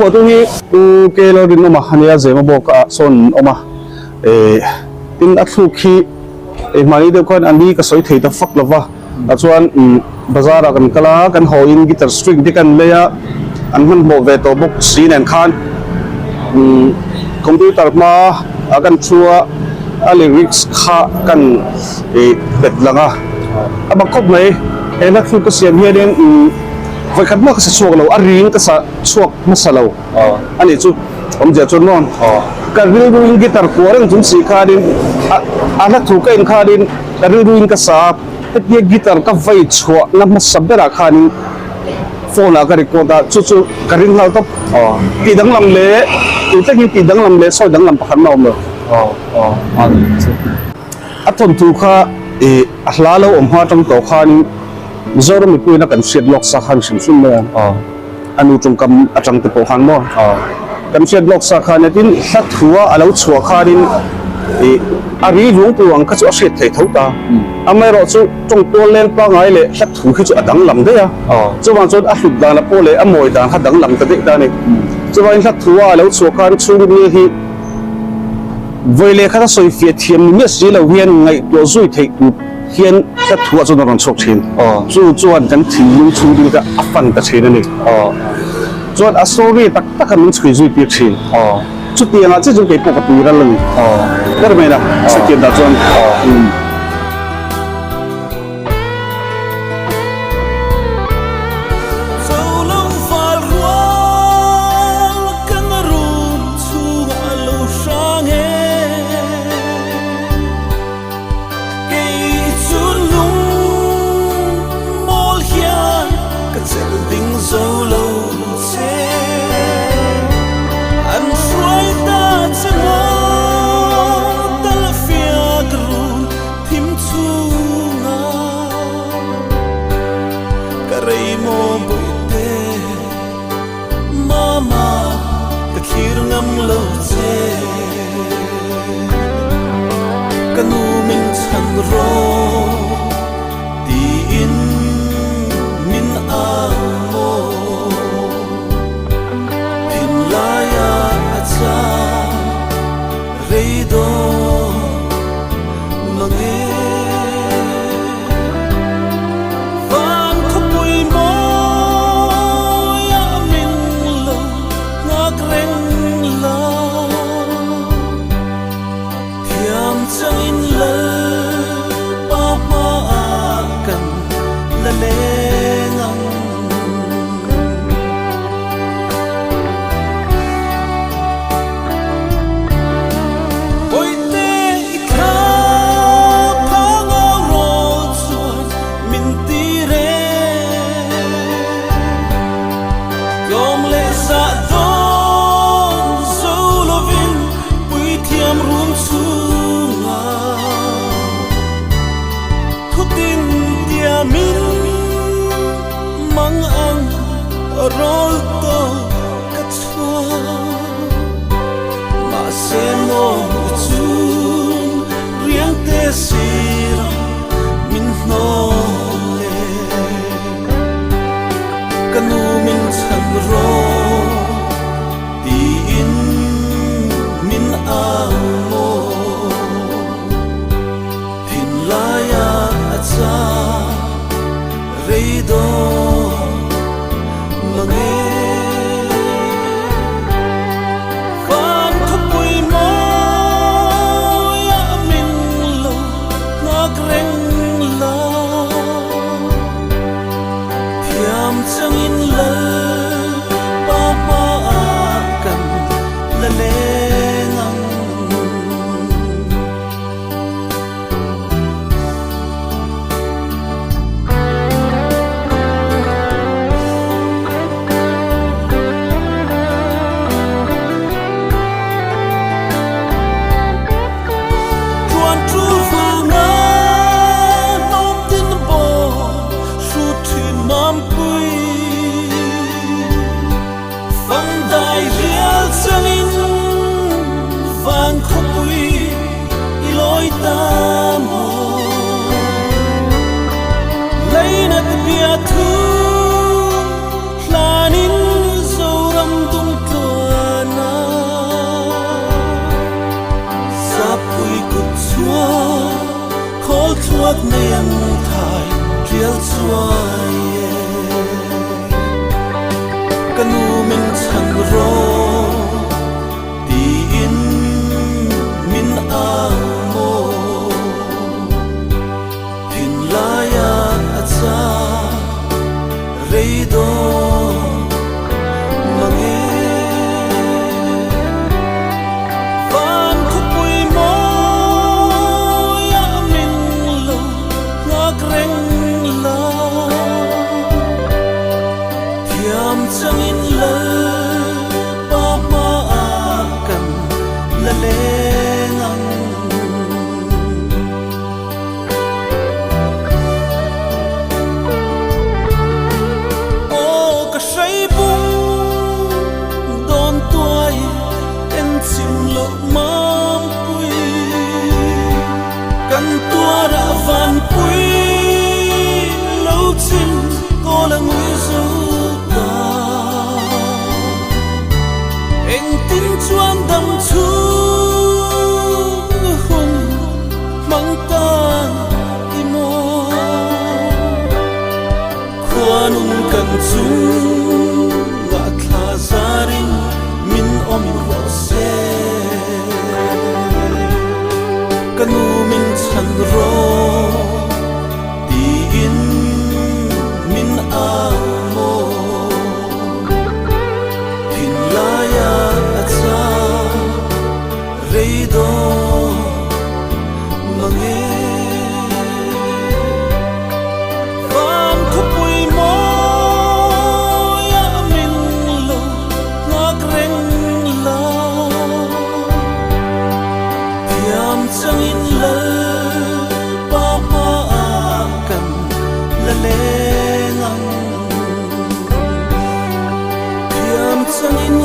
phuahtu hi Pu K Lalrinawma a nia, Zemabawk ah sawn an awm a, tin a thluk hi hmani deuh khan a ni ka sawi thei ta fak lo va, tah chuan bazar ah kan kal a, kan haw in guitar string te kan lei a, an hmanhmawh ve tawh bawk si nen khan computer hma ah kan thu a, a lyrics kha kan pet lang a, a bak khawp mai, he hla thluk ka siam hianin vawikhat mah ka sa chhuak lo, a ring ka sa chhuak hmasa lo a nih chu awmzia chuan maw ka rilruin guitar kuah reng chung si khanin a hla thu ka en khanin ka rilruin ka sa a, hetia guitar ka vai chhuah na hmasa berah khanin phone ah ka record a, chu chu ka ring nghal tawp tih danglam leh tih thlengin tih danglam leh sawi danglam pakhat mah a awm lo. A thawnthu kha ih a hla lo awm hma atang tawh khanin Mizoram mipuiin a kan hriat lawk sa khan hrim hrim mai a, a nu tawngkam atang te pawh khan maw kan hriat lawk sa khan tin hla thua a lo chhuah khanin ih a ri lung tur ang kha chu a hriat theih tho ta. Amaherawhchu tawng tual leng pangngai leh hla thu hi chu a danglam daih a, chuvang chuan a hlut dan a pawh leh a mawi dan kha danglam ta daih ta a ni. Chuvangin hla thua a lo chhuah khan chhungril hi Vawi leh khat a sawi fiah thiam ni miah si lo hian ngaihtuah zui theih tur hian hla thuah chuan a rawn chhuak thin. Chu chuan kan thinlung chhungril kha a fan ta thin a ni. Chuan a story tak taka min chhui zui tir thin. Chutiangah chiah chuan kei pawh ka tui ral a ni. Ber mai la, chutiang dah chuan. Thim chhunga ka rei maw bawihte Mama ka thlir ngam lo che Ka nu min chhan rawh tiin min au maw Thinlaia a chang rei dawn Mange van khawpui mawi a min lo nghak reng la Thiam changin lal pa hmaah kan la leng ang. Bawihte i thla phang au rawl chuan min ti reng. Tlawm leh zah dawn zo lovin puithiam rum chhungah thutin tiamin mang ang rawl tawh ka chhuak. Mahse maw chun riang te sira min hnawn le Ka nu min chhan rawh tiin min au maw Thinlaia a chak rei dawn mange. Van khawpui mawi a min lo nghak reng la Thiam changin lal pa hmaah kan la leng ang. Tuan tu vanga hnawm tin bawk hrut thin mampui Fang dai rial changin van khawpui i lawi ta maw Leinat bia thu hlanin Zoram dungtlu. Tial chuai e Ka nu min chhan rawh tiin min au maw Thinlaia a chak rei dawn mange Van khawpui mawi a min lo nghak reng la Thiam changin Lalpa hmaah kan la leng ang. Aw ka hrei bung dawn tuai en chim loh mampui kan tuarah vanpui lo chim kawl a ngui zo ta. Engtin chuan dam chhung hun hmang ta i maw? Khuanun kan chungah thla zarin min awm rawh se. Ka nu min chhan rawh tiin min au maw? Thinlaia a chak rei dawn mange. Van khawpui mawi a min lo nghak reng la. Thiam changin Lalpa hmaah kan la leng ang. Thiam changin.